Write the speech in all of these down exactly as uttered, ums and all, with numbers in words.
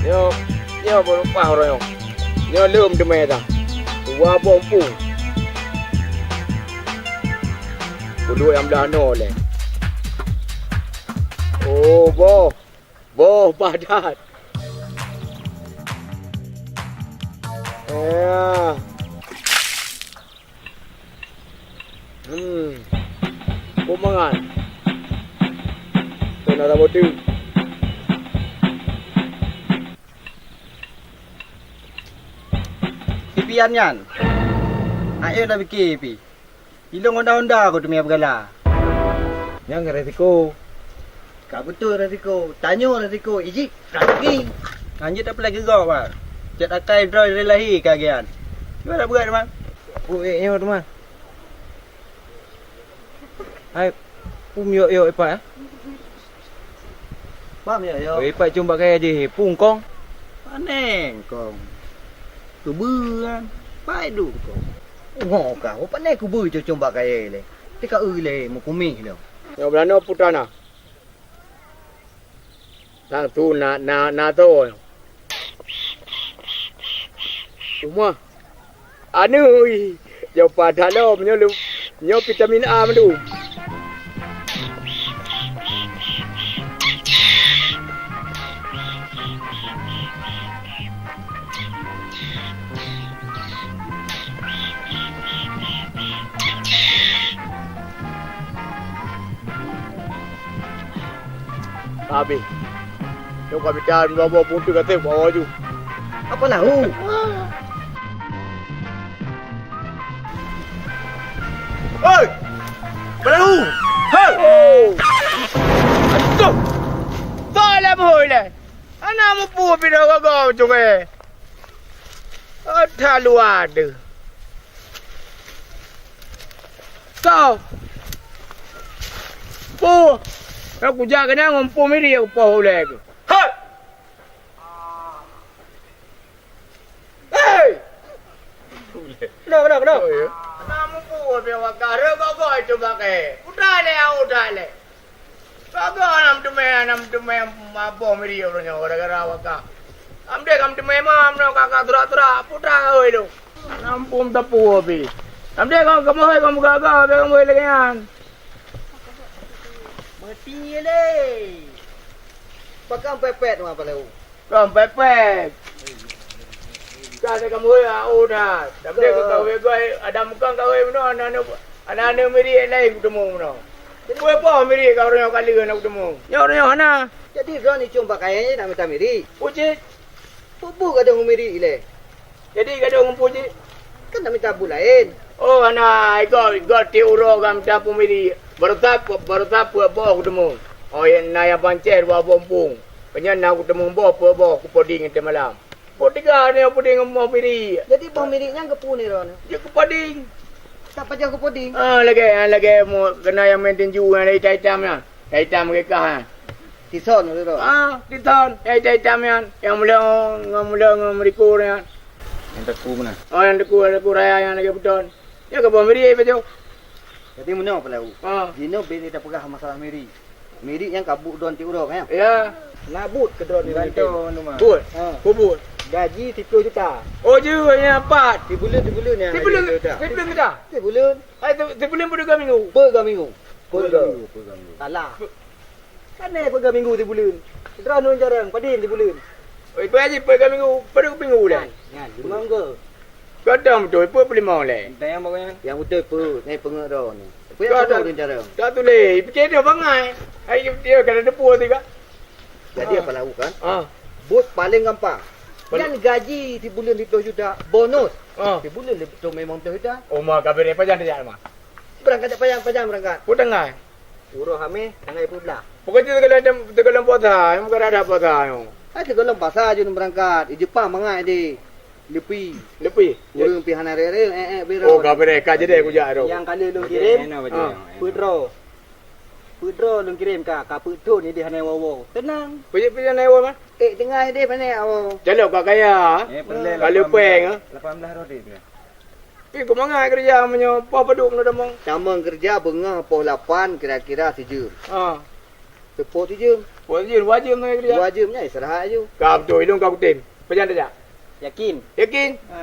Nyoe, nyoe beurupah uroe nyoe. Nyoe lom teumé dah. Dua boh muphom. Puluh nyang blah noe lé. Oh, boh. Boh padat. Ya. Hmm. Peue mangat? Keuneuk saboh teuk. Pipian nyan. Ayo dah pikir pi. Ilong honda-honda ku teumé beugala. Nyang resiko. Ka beutôi resiko. Tanyoe resiko. Ijik rezeki. Hanjeuet apalagi gob, Wan. Cit akai droe dari lahé ka gian. Cuba dak beuet, Wan. Ku ék nyoe teuma. Hai, pum yok-yok ipak, eh? Pam yok-yok. Oi, ipak cum bak kayèe jih, pum kong. Pane kong. Kubeue kan. Pai du kong. Ngo ka, pane kubeue cum-cum bak kayèe lé. Tika eu lé meukumih lé. Nyoe beulanoe putra na. Langsung na, na, na to. Uma. Anui, nyoe padat lom, nyoe lu-, nyoe vitamin A mandum. Habéh. Nyoe ka mita dua boh punteuk ka seb awai ju. Apa lahu? Hei! Apa lahu? Hei! Oh! Aduh! Toh lé boh lé. Hana mupu pih dah gaga cungé. Oh, that luwa deuh. Soe? Peue? Nyang kujak keunan ngon peue miri kupoh ulèe keuh. Hai! Hei! Kenapa, kenapa, kenapa? Oh, ya. Hana mupu pih awak ka. Rhot goe-goe itu pakai. Udah lé, udah lé. Gaga nam teumé, nam teumé maboh miri uroe nyoe gara-gara awak ka. Nam deh kam teumé mam nyoe ka, ka turak-turak, putra oi lôn. Nam pum teupeu pih. Nam deh kam, kamoe hai kam gaga, bèk kamoe lagèe nyan. Meuti lé. Pakon pepet ma paleu. Kong pepet. Ka lé kamoe A O dah. Tapi ka kawé goe, ada mukang kawé meunoe, aneuk-aneuk, aneuk-aneuk miri laén kuteumé meunoe. Peue boh miri ka uroe nyoe ka lheueh na kuteumé. Nyoe uroe nyoe hana. Jadi droeneuh icong bak kayèe nak mita miri. Peue cit? Peue buet gadôh ngon miri ilèe? Jadi gadôh ngon peue cit? Kan nak mita buet laén. Oh, hana, igoe, igoe tiep uroe ka mita peue miri. Baroesa, baroesa peuet boh kuteumé. Oh, na nyang pancéh dua boh muphom. Nyan na kuteumé boh, peuet boh, kupoding teuh malam. Boh tiga nyoe puding boh miri. Jadi boh miri nyan keupeue nyoe? Jeuet keu poding. Ka pajoh keu poding? Ah, lagèe, ah, lagèe mu-, keunan nyang main tinju nyang itam-itam nyan. Nyang itam keu kah nyan. Tison tu. Ah, tison. Nyang itam-itam nyan. Nyang mulo, nyang mulo, nyang meuliku nyan. Nyang teungku meunan. Oh, nyang teungku, teungku raya nyang lagèe beuton. Nyan keuh boh miri pajoh. Jadi meunoe peue lahu. Ah. Jinoe bèk tapeugah masalah miri. Miri nyan ka buet droeneuh tiep uroe, kan? Ya. Na buet keu droeneuh miri. Buet. Ha. Peue buet? Gaji siploh juta. Oh, jeuet nyan pat. Sibuleuen, sibuleuen nyan gaji siploh juta. Sibuleuen, sibuleuen juta? Sibuleuen. Hai, si-, sibuleuen peue tiga minggu? Tiga minggu. Tiga minggu, tiga minggu. Salah. Kan peuet minggu sibuleuen. Droeneuh jareueng, padum sibuleuen? Oh, ipeue jih tiga minggu, padum minggu lé. Nyan, nyan, bungong ke? Kadang beutôi, peue peulimong lé? Nyang beutôi peue, nyan peungeut droeneuh. Peue nyang beutôi jareueng? Tak tuléh, pike dia bangai. Hai dia kena depu tiga. Jadi apa lahu kan? Ah. Bos paling gampang. Nyan gaji sibuleuen lhèe plôh juta, bonus. Ah. Sibuleuen lhèe plôh memang plôh juta. Oh, ma kabéh pajan dia mah. Berangkat tak payah, payah berangkat. Peue tanggai? Uroe Hameh, tanggai dua belas. Pokoknya teugohlom, teugohlom puasa, yang bukan ada puasa nyoe. Hai teugohlom puasa jeuet berangkat. Di Jepang mangat deh. Lepi. Lepi? Ureueng pi hana rere, eh, eh, biro. Oh, ka beureh, ka jadi kujak tu. Yang kali lôn kirim, ah, peuet droe. Peuet droe lôn kirim ka, ka peuet thon ni di hana woe-woe. Tenang. Peuet, peuet hana woe mah? Eh, tengah deh hana woe. Jalok ka kaya. Eh, peureulèe. Kalau peng, ah. Lapan belas roti tu. Pi keumangat keureuja meunyoe poh padum na tamong? Tamong keureuja beungoh poh lapan kira-kira sijeuem. Ha. Seupôt sijeuem. Wajib, wajib ngon kerja. Wajib nyan istirahat aju. Ka beutôi, ilong ka kutem. Pajan tajak? Yakin? Yakin. Ha.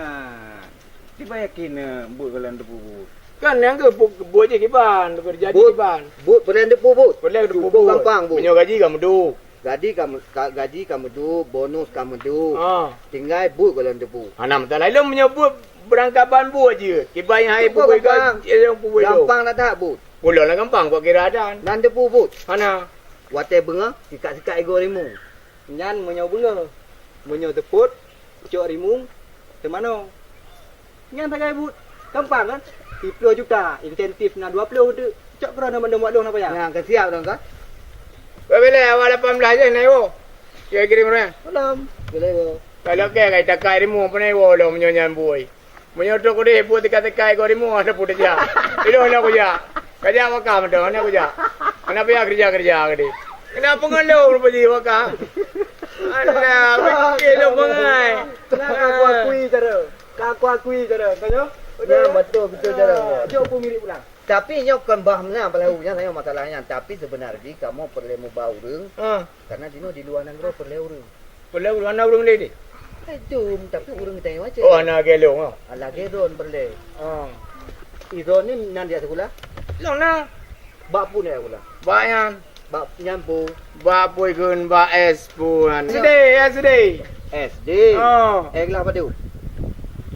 Tiba yakin, eh, buet goh lom teupeu buet. Kan nyang keu bu-, buet jih kiban, kerja jih Buet, kiban. Buet peureulèe teupeu buet. Peureulèe teupeu Cukup buet. Gampang buet. Meunyoe gaji ka meuduek. Gaji ka me-, ka, gaji ka meuduek, bonus ka meuduek. Ha. Tinggai buet goh lom teupeu. Hana masalah. Ilong meunyoe buet beurangkaban buet jih. Kiban hai Cukup peubuet gampang. Gaji, ilong peubuet ilong. Gampang that-that buet. Ulôn lah gampang buat kira dan. Nan teupeu buet. Hana. Watèe beungoh, sikat-sikat igoe rimueng. Nyan meunyoe beungoh. Meunyoe seupôt, cok rimueng, teumanoe. Nyan sagai buet. Gampang kan? Siplôh juta, insentif na dua plôh teuk. Cok keudroe na mandum wak lôn na payah. Nyan ka siap dong ka? Bèk bilèe awak lapan blah jih na iwoe. Cok kirim ureueng. Belum. Boleh iwoe. Kalau ke kai takai rimueng peunan iwoe lom meunyoe nyan bui. Meunyoe trok udeh buet teuka-teuka igoe rimueng, hana peue teujak. Ilong hana kujak. Kajak wakam tu, hana kujak. Hana payah keureuja-keureuja keudeh. Kena peungeulom rupa jih wakam. Alah, pikir lom bangai. Ka aku akui cara. Ka aku akui cara. Tanyoe? Ya, betul, betul cara. Ah, jok pun mirip pulang. Tapi nyoe kon bah meunan peue nyan, tanyoe masalah nyan. Tapi sebenarnya kamoe peureulèe muba ureueng. Ah. Karena jinoe di luwa nanggroe peureulèe ureueng. Peureulèe ureueng, hana ureueng lé deh? Eh, dum, tapi ureueng geutanyoe aja. Oh, hana lagèe lôn, oh. Ah, lagèe droen peureulèe. Oh. Droen ni nan jak sikula? Lôn na. Bak peue na sikula? Bak nyan. Bak nyan peue? Bak peue ikheun bak S peue nyan. S D, S D. S D? Oh. Eh, kelas padum?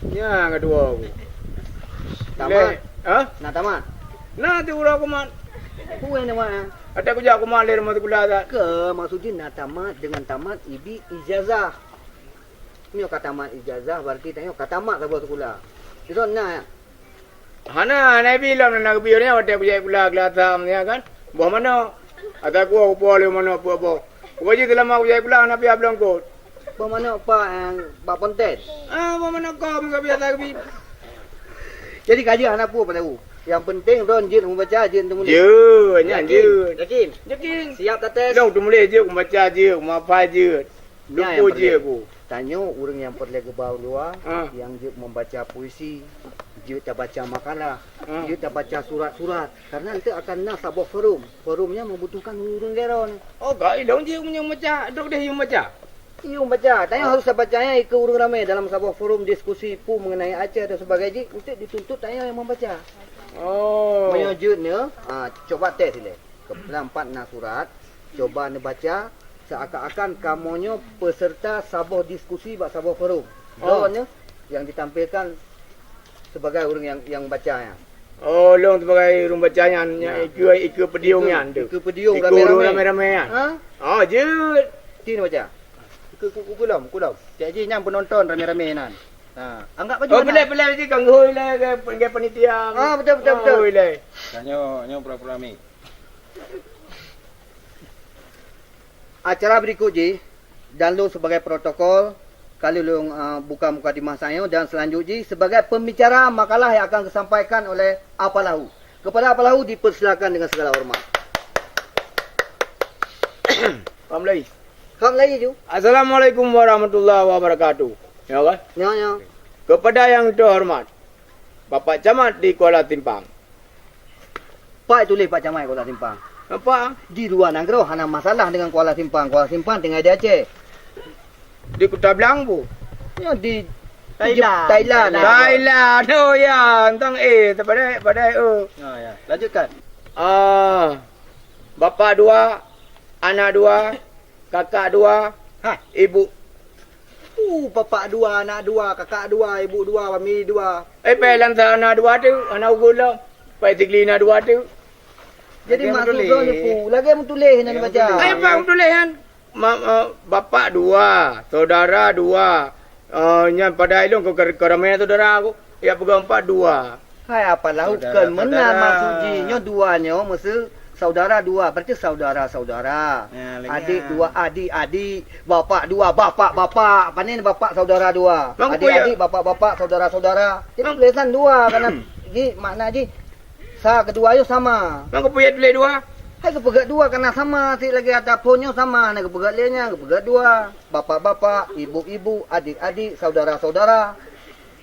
Nyan keudua ku. Tamat? Lé-, ha? Na tamat? Na tu uroe kumat. Peue nama? Ata kujak kumat lé rumoh sikula that. Ke, maksud jih na tamat, dengan tamat ibi ijazah. Meunyoe ka tamat ijazah, berarti tanyoe ka tamat saboh sikula. Sidroe na? Hana, hana ibi lom, na geubi nyan watèe kujak sikula kelas enam nyan kan. Boh manok. Ata kuwoe kupo lé manok peuet boh. Kuba jih seulama kujak sikula hana payah bloe eungkôt. Boh manok pa, eh, bak ponten? Ah, boh manok kôm ka biasa geubi. Jadi ka jeuet hana peue, Pak Dawu. Yang penting droen jeuet meubaca, jeuet teumuléh. Jeuet, nyan jeuet. Yakin? Yakin. Siap tates? Lôn teumuléh jeuet, meubaca jeuet, meuhafal jeuet. Nyan nyang peureulèe. Tanyoe ureueng nyang peureulèe geuba u luwa, ah, nyang jeuet meubaca puisi, jeuet tabaca makalah, ah, jeuet tabaca surat-surat. Karena itu akan na saboh forum. Forum nyan membutuhkan ureueng-ureueng lagèe droen. Oh, ka ilong jeuet nyang baca, dok deh nyang baca. Nyang baca, tanyoe harus tabaca nyan keu ureueng ramè dalam saboh forum diskusi peue mengenai Aceh dan sebagainya, untuk dituntut tanyoe nyang membaca. Oh. Meunyoe jeuet nyoe, ah, cuba tes ilèe. Keu lam pat na surat, cuba neubaca, seakan-akan kamoe nyoe peserta saboh diskusi bak saboh forum. Oh. Droeneuh nyang ditampilkan sebagai ureueng nyang, nyang baca nyan. Oh, lôn sebagai ureueng baca nyan, nyan. Nah. Ikeu, ikeu podium nyan tu. Ikeu podium ikeu ureueng ramè-ramè. Ramè-ramè nyan. Ha? Oh, jeuet. Ti neubaca. Ikeu, ikeu, ikeu lom, ikeu lom. Cak jih nyan penonton ramè-ramè nyan. Ha, anggap baju. Oh, mana? Boleh, boleh je kan, hoi lé, ke, ke panitia. Ah, betul, betul, betul. Hoi lé. Nyoe, nyoe pura-pura mi. Acara berikut jih, dan lôn sebagai protokol, kali lôn, ah, buka mukadimah saya, dan selanjut jih sebagai pembicara makalah yang akan disampaikan oleh Apa Lahu. Kepada Apa Lahu dipersilakan dengan segala hormat. Faham lagi? Faham lagi, Ju? Assalamualaikum warahmatullahi wabarakatuh. Ya kan? Ya, ya. Kepada yang terhormat, Bapak Camat di Kuala Simpang. Pat tuléh Pak Camat Kuala Simpang? Apa? Di luwa nanggroe hana masalah dengan Kuala Simpang. Kuala Simpang tinggai di Aceh. Di Kuta Blang bu? Ya, di Thailand. Thailand. Thailand. Oh ya, entang eh, padai, padai, oh. Ya, ya. Lanjutkan. Ah, bapak dua, anak dua, kakak dua, ha, ibu. Uh, bapak dua, anak dua, kakak dua, ibu dua, mami dua. Eh, pai lam sana dua tu, anak ugut lah. Pai Sigli na dua tu. Jadi lagèe maksud droeneuh pu, lagèe meutuléh nyan baca. Lagèe meutuléh. Eh, bang meutuléh kan. Ma-, ma-, bapak dua, saudara dua. Eh, nyan padai lôn keu, keu, keu ramè saudara ku. Ya peugah empat dua. Hai, Apa Lahu, saudara, kon meunan saudara. Maksud jih nyoe dua nyoe, meuseu saudara dua, berarti saudara-saudara. Ya, lagèe adik nyan. Dua, adik-adik, bapak dua, bapak-bapak. Pane bapak saudara dua. Bang, adik-adik, bapak-bapak, saudara-saudara. Jadi, bang, tulisan dua, karena jih, makna jih, sa keudua nyoe sama. Bang, keupeue tuléh dua? Hai, keupeugah dua, karena sama, sit lagèe ata phôn nyoe sama, hana keupeugah lé nyan, keupeugah dua. Bapak-bapak, ibu-ibu, adik-adik, saudara-saudara.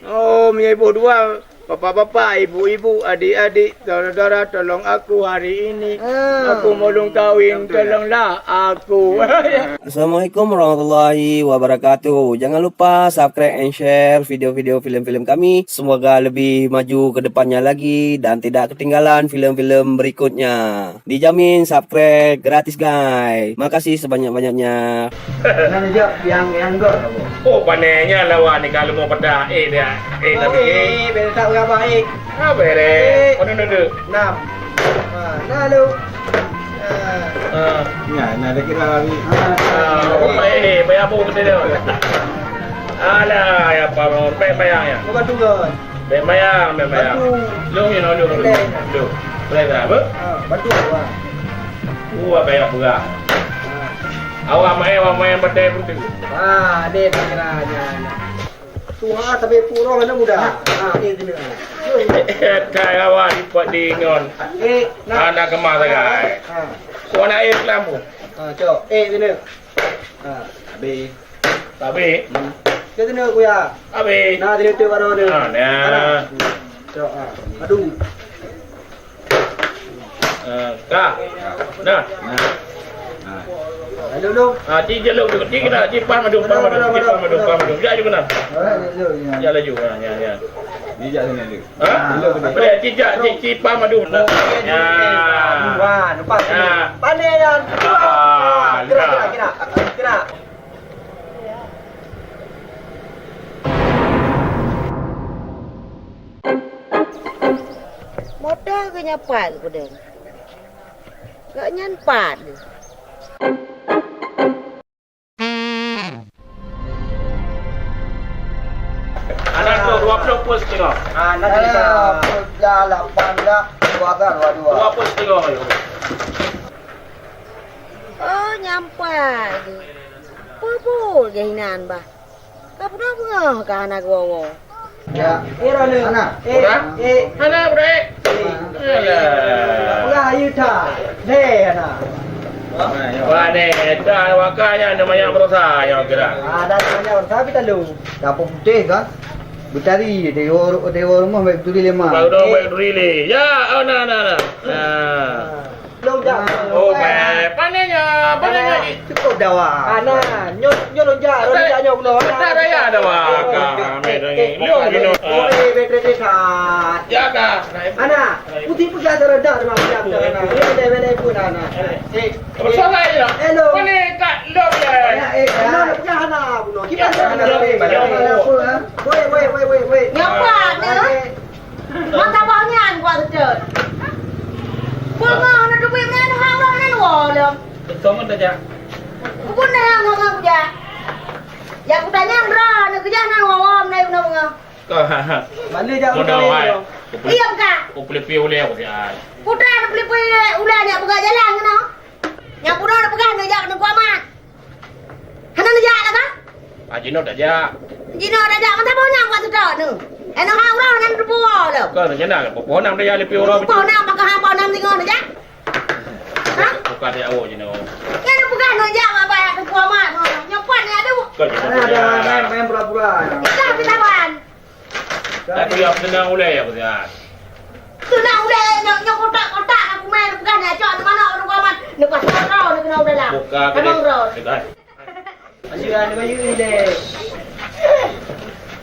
Oh, meunyoe iboh dua, Bapak-bapak, ibu-ibu, adik-adik, saudara, tolong aku hari ini. Ah. Aku mau ulung kawin, tolonglah aku. Assalamualaikum warahmatullahi wabarakatuh. Jangan lupa subscribe and share video-video film-film kami. Semoga lebih maju ke depannya lagi dan tidak ketinggalan film-film berikutnya. Dijamin subscribe gratis, guys. Makasih sebanyak-banyaknya. Nyan jak yang, yang gol. Oh, pandai nya lawan ni kalau mau pedah. Eh, dah. Eh, dah. Oh, eh, beda tak berapa, eh. Apa, eh? Eh. Mana duduk? Enam. Ha, nah, lu. Ha. Ha. Nah, nah, dah kira lagi. Ha. Ha, oh, eh, bayar apa kita dia? Alah, ya, apa mau? Bayar, bayar, ya. Bukan turun. Bèk mayang, bèk mayang. Batu. Lôn nyoe, lôn, lôn. Boleh. Lôn. Boleh tak, apa? Ha, batu, ha. Uh, apa yang pegang? Ha. Awak main, awak main pakai putih. Ha, ni tak kira nya. Tuha tapi purong anak muda. Ha, ni kena. Kai awak lipat di ngon. Eh, nak. Anak kemas sagai. Ha. Kau nak air ke lampu? Ha, cok. Eh, kena. Ha. Habis. Habis. Hmm. Ke sini, Kuya. Habis. Nah, sini tu baru ni. Ah, nah. Nah. Cok, ah. Aduh. Ah, ka. Nah. Nah. Nah. Aduh, lu. Ah, ci jalur tu. Ci kena, ci pas madu, pas madu, ci pas madu, pas madu. Ya, juga nah. Ah, ya, ya, ya. Ya, laju. Ah, ya, ya. Ni jak sini, Dik. Ha? Apa dia? Cicak, ci, ci, pam, aduh. Ya. Wah, nampak sini. Ya. Pandai, ya. Ah, kira, kira, kira. Kira. Moto ke nyapat, Gudeng? Gak nyan pat. Anak tu dua puluh pun setengah. Anak kita. Alah, pun dah lapan dah, dua kan, dua, dua. Dua pun setengah, ayo. Oh, nyampai. Pupul je hinan, bah. Ka peugah-peugah ka hana geuwoe-woe. Ya. Eh, Rona. Hana. Eh, Orang? Eh. Hana, Bro. Eh. Alah. Peugah ayu that. Deh, hana. Wah, deh, dah wakanya ada banyak berusaha yang gerak. Ah, dah banyak berusaha, tapi tak lu. Kapur putih kan? Betari, dewa, dewa rumah baik duri lemah. Baru dong baik duri le. Ya, oh, nah, nah, nah. Nah. Lôn jak. Oh, eh, pandai nya, pandai nya. Cukup dawa. Ah, nah, nyoe, nyoe lôn jak, lôn jak nyoe bunoe. Dah raya dawa. Ka, ambil lagi. Lôn, lôn. Oh, eh, betul, betul, betul. Ya, ka. Ana, putih peugah dah reda dah, dah, dah. Ini dah, dah, dah pun, ana. Eh, eh. Mana kat lôn ya? Ya, eh, ya. Mana peugah ana bunoe? Kita ya, ada ya, ya. Woi, woi, woi, woi, woi. Ngapa ni? Mata banyan buat betul. Bunga na duit na ha orang na dua lom. Betul tak jak? Bukan dah ngomong jak. Ya aku tanya bro, na kerja na ngomong na guna bunga. Mana jak? Iya, Kak. Aku boleh pi uleh aku sial. Putra na boleh pi uleh nak buka jalan kena. Nyang bunoe neupeugah neujak keuneuk kuamat. Hana neujak lah kah? Ah, jinoe tajak. Jinoe tajak, masa boh nyang kuat seudok tu. Eh, neuha uroe nan teupuwoe lom. Kon, jinoe, poh nam tajak leupie uroe. Poh nam, pakon hana poh nam singoh neujak? Ha? Bukan tajak woe jinoe. Nyan neupeugah neujak mak bayah keuneuk kuamat. Nyoe pan ni aduh. Kon, jinoe tajak. Main, main pura-pura. Kita, kita wan. Tapi yang tenang uleh ya, Bang. Tenang uleh, nyoe, nyoe kotak-kotak aku main, bukan ya, cok, mana orang kuamat. Lepas kau, nak kena udah lah. Buka, emang bro. Asyik ada bayu ni deh.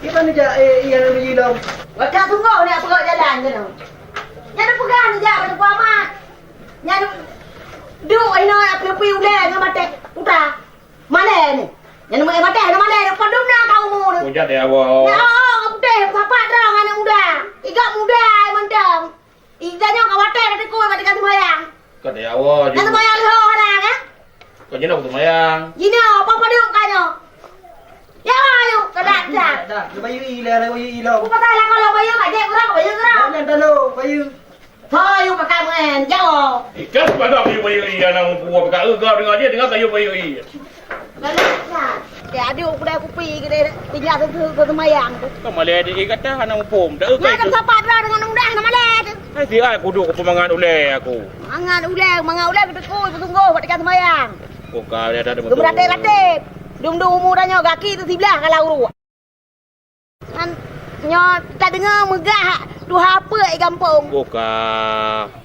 Kita ni jak, eh, iya, bayu dong. Wajah tunggu ni, apa kau jalan ke tu? Nyana pegang ni jak, pada kuamat. Nyana duk, ino, apa, apa uleh, nyoe maté. Putar. Malèe ni. Nyang neumeu'en watèe, neumalèe, padum na ka umu nyoe. Hujat ya Allah. Ya Allah, ka putéh, sapat droe ngon aneuk muda. Iga muda ai mantong. Iga nyoe ka watèe ka tikui bak tinggai seumayang. Ka ya Allah. Ka seumayang leuho hana, ya? Ka jinoe seumayang. Jinoe, apa padum ka nyoe? Ya Allah, ayo, ka dak dah. Dah, dah. Bayu i lah, bayu i lah. Ku kata lah kalau bayu ka jek kurang, bayu kurang. Jangan talu, bayu. Tho, yue pakai meu'en, jaweueb. Ikan sepadan yue bayeue, iya nang mupu pakai, eh, kau dengar dia, dengar kayu bayeue. Galak dah. Dia ada udah kupi ke dia, tinggal tu, tu, tu semayang tu. Kau malah dia kata anak mupu, dah, eh, kayu. Nak sapat dah dengan mudah, nak malah tu. Hai, si ai kudu ku pemangan uleh aku. Mangan uleh, mangan uleh betul, betul, betul, buat dekat semayang. Kau kau dia ada betul. Gemeratip-ratip. Dum-dum umur dah nyoe, gaki tu siblah kalau uruk. Kan nyoe tadeungoe meugah Tuha peuet gampông. Boka.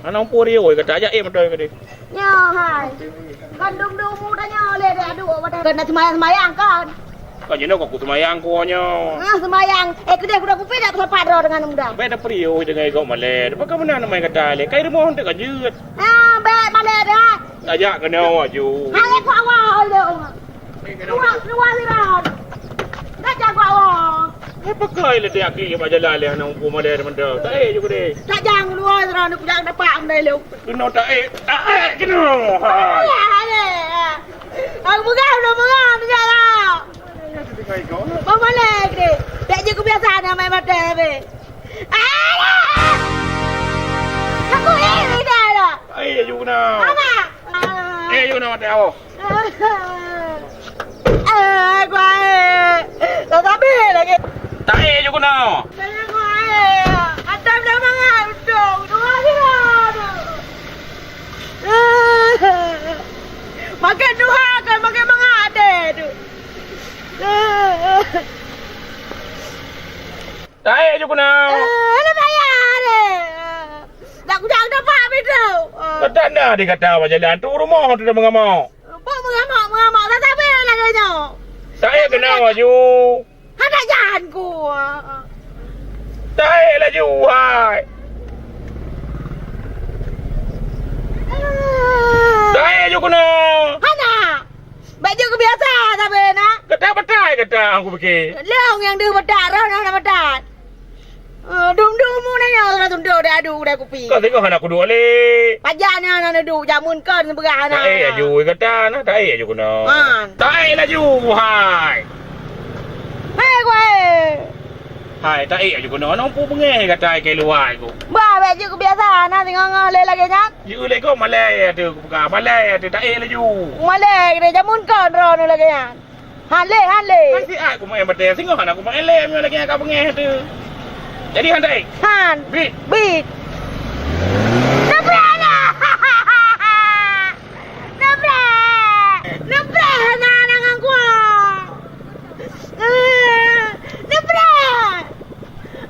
Hana muphom riôh kata jak éh moto tadi. Nyoe hai. Kan dum-dum mu tanyoe lé dek aduh, kena seumayang-seumayang kan. Kan jinoe kok kuseumayang ku nyoe. Ah, seumayang. Eh, keudeh kuda kupi dak sapat droe dengan muda. Bèk tapeuriôh deungon gob malèe. Pakon meunan mai gata lé? Kai rumoh teuka jeuet. Ah, bèk malèe dah. Tajak keunoe aju. Hai, ku awak lé. Luar, luar siran. Dah jago awak. Hai, pakon lé tiap kali bak jalan lé hana muphom malèe mantong. Tak éh ju keudeh. Tak jang luar siran, aku jangan dapat benda lé. Keunoe tak éh, tak éh keunoe. Hai. Hai, hai. Aku pegang, aku pegang, pegang lah. Bang Malek ni. Tak je kebiasaan nak main mata habis. Alah! Aku iri dah lah. Ai, aju keunoe. Amak. Eh, aju keunoe mata awak. Ah, aku ai. Tak habis lagi. Tak éh aju keunoe. Sayang aku ai. Atam dah mangat untung. Dua kira tu. Makan tuha kan, makan mangat deh tu. Taék ju keunoe. Eh, alah payah deh. Dak kujak dapat pintoe. Kata na di kata bak jalan tu rumoh tu dah mengamok. Bak mengamok, mengamok. Tak sabar lagèe nyoe. Taék keunoe aju. Hana jan ku. Taék laju, hai. Taék ju keunoe. Hana. Bèk jeuet keubiasa sabe na. Gata batai gata, aku pike. Lôn nyang deuh batai, roh na batai. Eh, dum-dum mu na nyoe na tuntok dak adu dak kupi. Ka singoh hana kuduek lé. Pajan na na duek jameun kon beugah na. Taék laju gata na, taék laju keunoe. Han. Taék laju, hai. Hai, ku hai. Hai, taék laju keunoe, nang pu beungèh gata keu luwai ku. Bah, bèk jeuet keubiasa na singoh-ngoh lé lagèe nyan. Jieu lé gob malèe ateueh kupeugah, malèe ateueh taék laju. Malèe keuneuk jameun kon droeneuh lagèe nyan. Han lé, han lé. Kan siat kumeu'en batèe, singoh hana kumeu'en lé, meunyoe lagèe nyan ka beungèh ateueh. Jadi han taék. Han. Bit. Bit. Neupreh na. Neupreh. Neupreh na, na ngon kuah. Neupreh!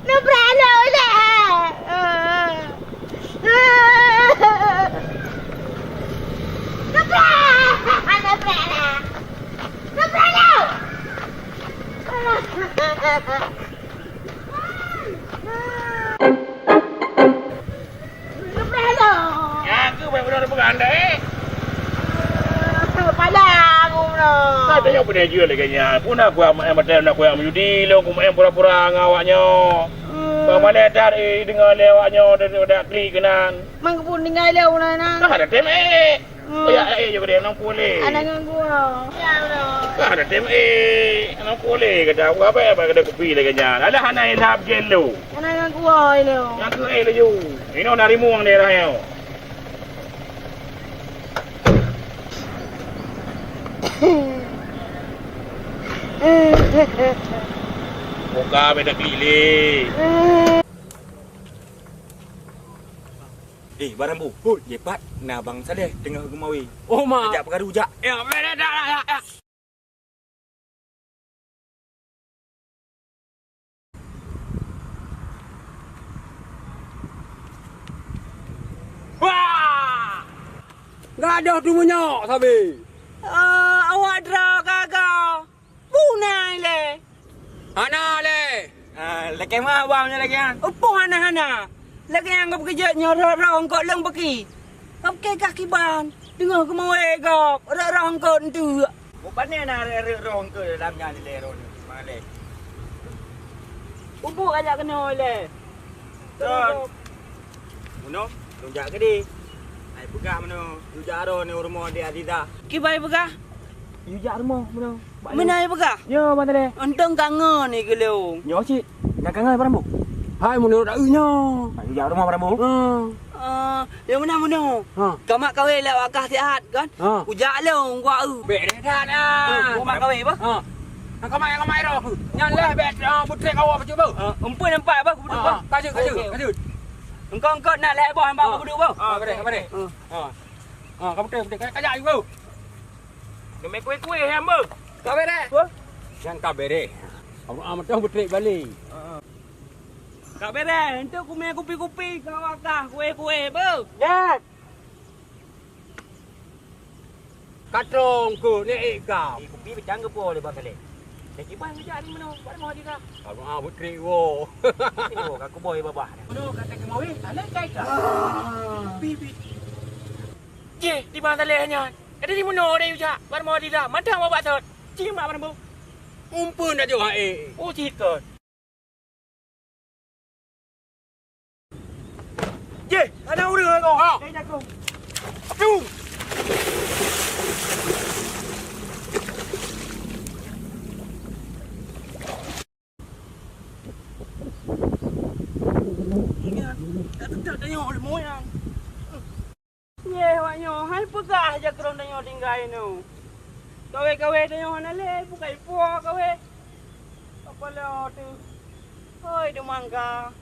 Neupreh lôn lé! Neupreh! Neupreh lôn! Neupreh lôn! Nyan keuh bèk beudôh peugah andai. Pala aku bunoe. Ka tanyoe peuneujeuet lagèe nyan. Peue na kuyak meu'en batèe na kuyak meujudi lôn, kumeu'en pura-pura ngon awak nyoe. Hmm. Bang malèe that, eh, deungö lé awak nyoe, dak klik keunan. Mang keupeue tinggai lé uroe nyan. Ka hana tem ék. Hmm. Ya, eh, jeuet keudéh nang puléh. Aneuk ngon gua. Ya, uroe. Ka hana tem ék. Nang puléh gata, buka apa, apa gata kupi lagèe nyan. Alah hana ilham gen lôn. Aneuk ngon gua ilham. Nyang keu ék laju. Inoe na rimueng daerah nyoe. Buka beda klik lé. Eh, barang bu. Hoi, jepat na Bang Saleh teungoh geumawé. Oh, ma. Ajak peukaru jak. Ya, beda dah, ya, ya. Wah! Gadoh tu meunyoe sabe. Ah, awak droe gaga. Bunai lé. Hana lé. Ah, lakèe meu'ah bang nyoe lagèe nyan. Upoh hana-hana. Lagèe nyang geupeukeujeut nyoe rot-rot eungkôt lôn beuki. Geupeukeuh kah kiban. Teungoh geumawé gob, rot-rot eungkôt enteuk. Bupanè na rot-rot eungkôt lam nyan lé rot malèe. Uboh ajak keunoe lé. Ton. Meunoe, lôn jak keudéh. Hai peugah meunoe, yue jak droeneuh u rumoh Dek Aziza. Kiban peugah? Yue jak rumoh meunoe. Meunan peugah? Yo, Bang Tadeh. Untông kangen ni keu lôn. Nyoe cit, nyang kangen barang bu. Hai, meunurot aeu nyoe. Hai, jak rumoh barang bu. Ha. Ah, nyang meunan meunoe. Ha. Kamat kawé lé wakah sihat kan? Ha. Kujak lôn, gua eu. Bèk deh that ah. Oh, kamat kawé bah? Ha. Nyang kamat, nyang kamat roh. Nyan leh bèk, ah, putrek awak bacut bu. Ah, empeun empat bah kupeuduk bah. Ka jeuet, ka jeuet, ka jeuet. Engkau, engkau nak lhèe boh hamba kupeuduk bu. Ah, ka deh, ka deh. Ha. Ha, ka putrek, putrek. Ka, ka jak bu. Deungon kué-kué nyang beuh. Ka bèrèh. Nyang ka bèrèh. Awak meutuah beutrek balè. Heeh. Ka beres, enteuk kumè kupi-kupi, ka wakah kué-kué, beuh. Jeuet. Ka trong keuh, nèk ék kah. Eh, kupi peucang geupo lé Bang Saleh. Nèk kiban geujak di meunoe, bak rumoh Hadi dah. Bak rumoh Putri woe. Putri woe, ka kuboh babah. Meunoe ka teukeumawé, aneuk cai ka. Bi, bi. Jih, di Bang Saleh nyan. Ada di meunoe, ada yue jak, bak rumoh Hadi dah. Mantong babah thot. Cih mak barang bu. Umpeuen dak jeuet, eh. Oh, cit kon. Jih, hana ureueng lagoe. Ha. Dari jagung. Apiu. Ingat, tak tetap tengok oleh moyang. Yeh, awak nyoe hai peugah jak keu droeneuh nyoe tinggai nyoe. Kawé-kawé tanyoe hana lé, bukai po kawé. Apa lé teuh? Hoi, deumangga.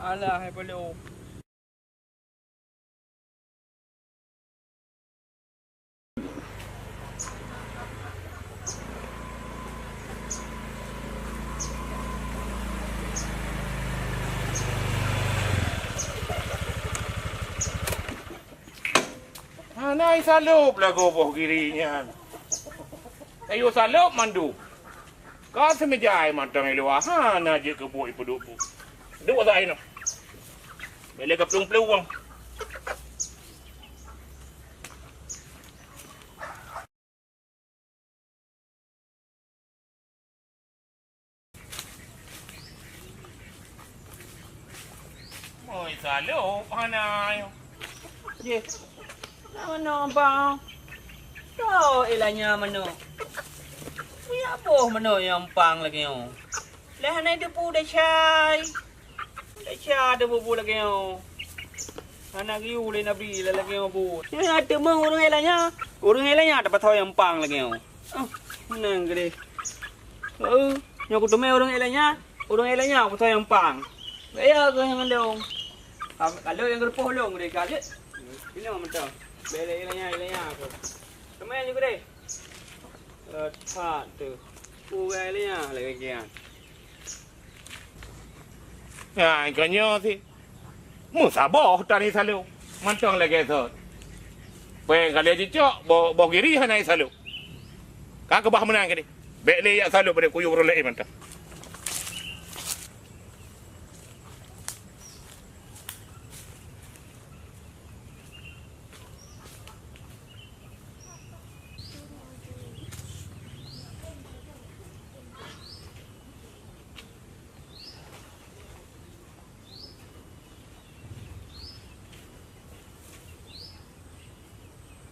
Alah, hai peulo. Hana isalop lagoe boh giri nyan. Tayue salop mandum. Ka seumeujai mantong i luwa, hana jeuet keu buet ipeuduek bu. Duek asai nyoe. Bèk lé ka plueng-plueng. Oi, salop hana nyoe. Jih. Na meunoe bang. Toh ilanya meunoe. Siap boh meunoe nyang pang lagèe nyoe. Lé hana teupeue desya. Desya teupeue lagèe nyoe. Hana geuyue lé Nabi lagèe nyoe buet. Nyan teuma ureueng ilanya. Ureueng ilanya tapasoe nyang pang lagèe nyoe. Oh, meunan keudeh. Oh, nyoe kuteumé ureueng ilanya. Ureueng ilanya kupasoe nyang pang. Baya keuh nyang lôn. Ka lôn nyang geurupoh lôn keudeh ka jeuet. Inoe mantong. Bèk lé ilanya, ilanya keuh. Teumé nyoe keudeh. Eh, that teuh. Ureueng ilanya lagèe nyan. Nyan, ka nyoe sit. Meusaboh tan isalop. Mantong lagèe sot. Péng ka lheueh jicok, boh, boh giri hana isalop. Ka keubah meunan keudeh. Bèk lé jak salop, bèk kuyue ureueng laén mantong.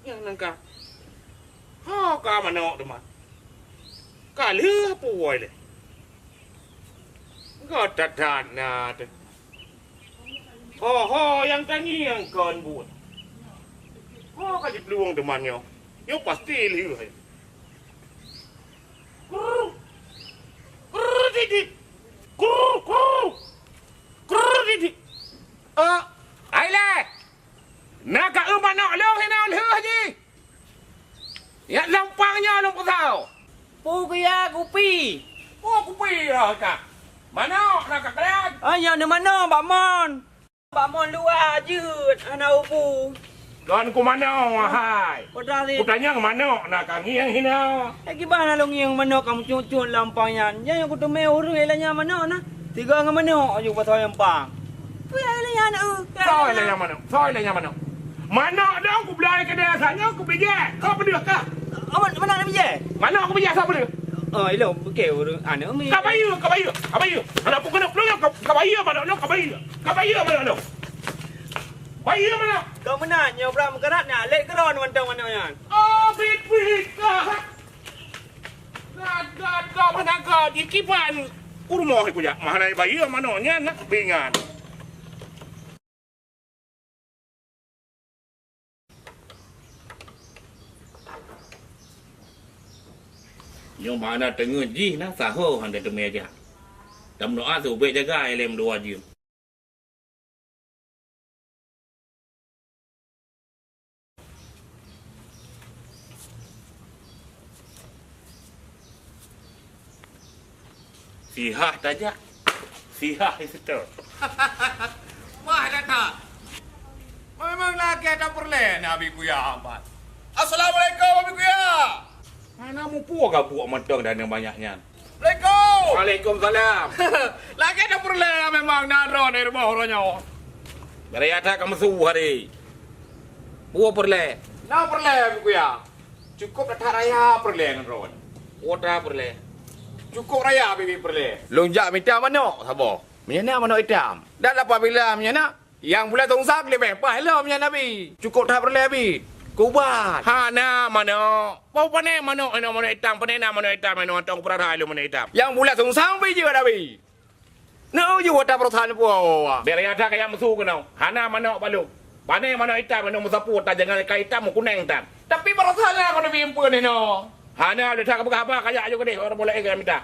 Nyang nangka. Ho ka manok teuma. Ka lheueh puwoe lé. Ka that-that na teuh. Ho-ho nyang tangieng kon buet. Ho ka jiplueng teuma nyoe. Nyoe pasti lheueh. Krrr. Krrr, dit, dit. Krrr, krrr. Krrr, dit, dit. Ah, hai lé. Na ka eu manok lôn hinoe lheueh jih. Nyak lôn pang nyoe lôn peusaho. Peue keu ya kupi? Peue kupi ya ka? Manok na ka keulan. Ah, nyoe neumanok bak mon. Bak mon luwa jeuet hana ubu. Kon kumanok, wahai. Peue dah sit? Kutanyong manok na ka ngieng hinoe. Eh, kiban na lôn ngieng manok ka meucut-cut lam pang nyan. Nyan nyang kuteumé ureueng ilanya manok na. Tiga ngon manok aju pasoe nyang pang. Peue ilanya na, eh? Soe ilanya manok? Soe ilanya manok? Manok dong kubloe keudè asai nyoe kubijèh. Kau peudeuh kah? Aman, mana na bijèh? Manok kubijèh soe peudeuh? Oh, ilôn bukon ureueng aneuk mi. Ka bayeue, ka bayeue, ka bayeue. Aneuk pukon plueng ka, ka bayeue manok nyoe, ka bayeue. Ka bayeue manok nyoe. Bayeue manok. Kau meunan nyoe brat meukarat na lé keudroe mantong manok nyan. Oh, bit-bit ka. Gata-gata meunaga jikiban u rumoh kujak. Mahana bayeue manok nyan na bingan. Nyoe mana teungeut jih na saho han teumé jak. Tameudoa seubeut jaga ilèe meudoa jeuem. Sihah tajak, Siah itu. Wah, dah tak. Memang lagèe dah peureulèe na Abi Kuya amat. Assalamualaikum, Abi Kuya. Hana muphom ka buet mantong dan nyang banyak nyan. Assalamualaikum. Waalaikumsalam. Lagèe dah peureulèe memang na droe di rumoh uroe nyoe. Bèk raya that ka meusu hari. Buet peureulèe. Na peureulèe, Abi Kuya. Cukup that raya peureulèe ngon droe. Kuota peureulèe. Cukup raya bibi peureulèe. Lôn jak mita manok saboh. Meunyo na manok itam. Dan apabila meunyo na, nyang buleuen sungsang leubeh paih lom nyan Abi. Cukup that peureulèe Abi. Kubat. Hana manok. Bau pané manok, hana manok itam, pané na manok itam, hana mantong peurara lom manok itam. Nyang buleuen sungsang pih jeuet Abi. Neuju ata peurasaan puwoe. Bèk raya that kaya meusu keunoe. Hana manok balok. Pané manok itam, manok meusapu, ta jangan ka itam, meukunèng tan. Tapi peurasaan aku neubi eumpeuen inoe. Hana lé that kapeugah haba kajak aju keudeh, orang boleh ke mita.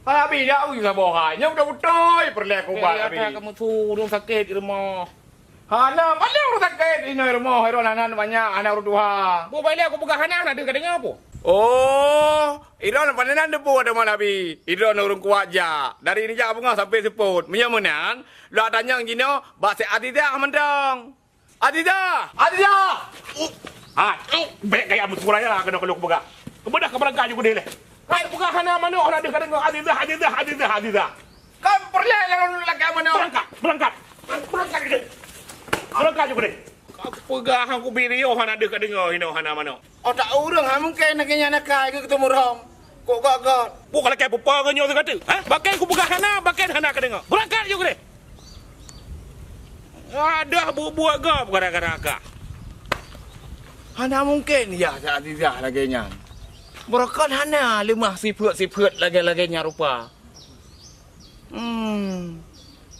Hai Abi, jak uji saboh hai. Nyoe beutôi-beutôi peureulèe kubat Abi. Bèk raya that kamu su, ureueng sakét di rumoh. Hana, paléng ureueng sakét inoe rumoh, iro nan banyak, hana ureueng tuha. Boh bailé kupeugah hana, hana deuh kadeungoe po. Oh, iro nan panenan debu ada malabi. Iro nan ureueng kuat jak. Dari nijak beungoh sampai seupôt. Meunyoe meunan, lôn tanyong jinoe bak si Azizah mantong. Azizah! Azizah! Uh, ha, uh, bèk gaya meusuraya keunoe kalau kupeugah. Keubeudah ka beurangkat ju keudeh lé. Hai peugah hana manok, hana deuh kadeungoe. Azizah, Azizah, Azizah, Azizah. Kan peureulèe lôn lakèe meunoe. Beurangkat, beurangkat. Beurangkat ju keudeh. Beurangkat ju keudeh. Ka kupeugah, hana kubi riôh, hana deuh kadeungoe, hinoe hana manok. Otak ureueng ha mungken lagèe nyan akai keu teumurông. Kok gak-gak. Buet lakèe peue-peue nyoe sigoe teuk? Ha? Bakén kupeugah hana, bakén hana kadeungoe. Beurangkat ju keudeh. Adoh buet-buet gob gara-gara kah. Hana mungken yah si Azizah lagèe nyan. Beurangkat hana leumah sifeuet-sifeuet lagèe-lagèe nyan rupa. Hmm,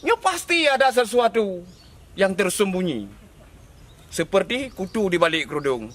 nyoe pasti ada sesuatu yang tersembunyi, seperti kutu di balik kerudung.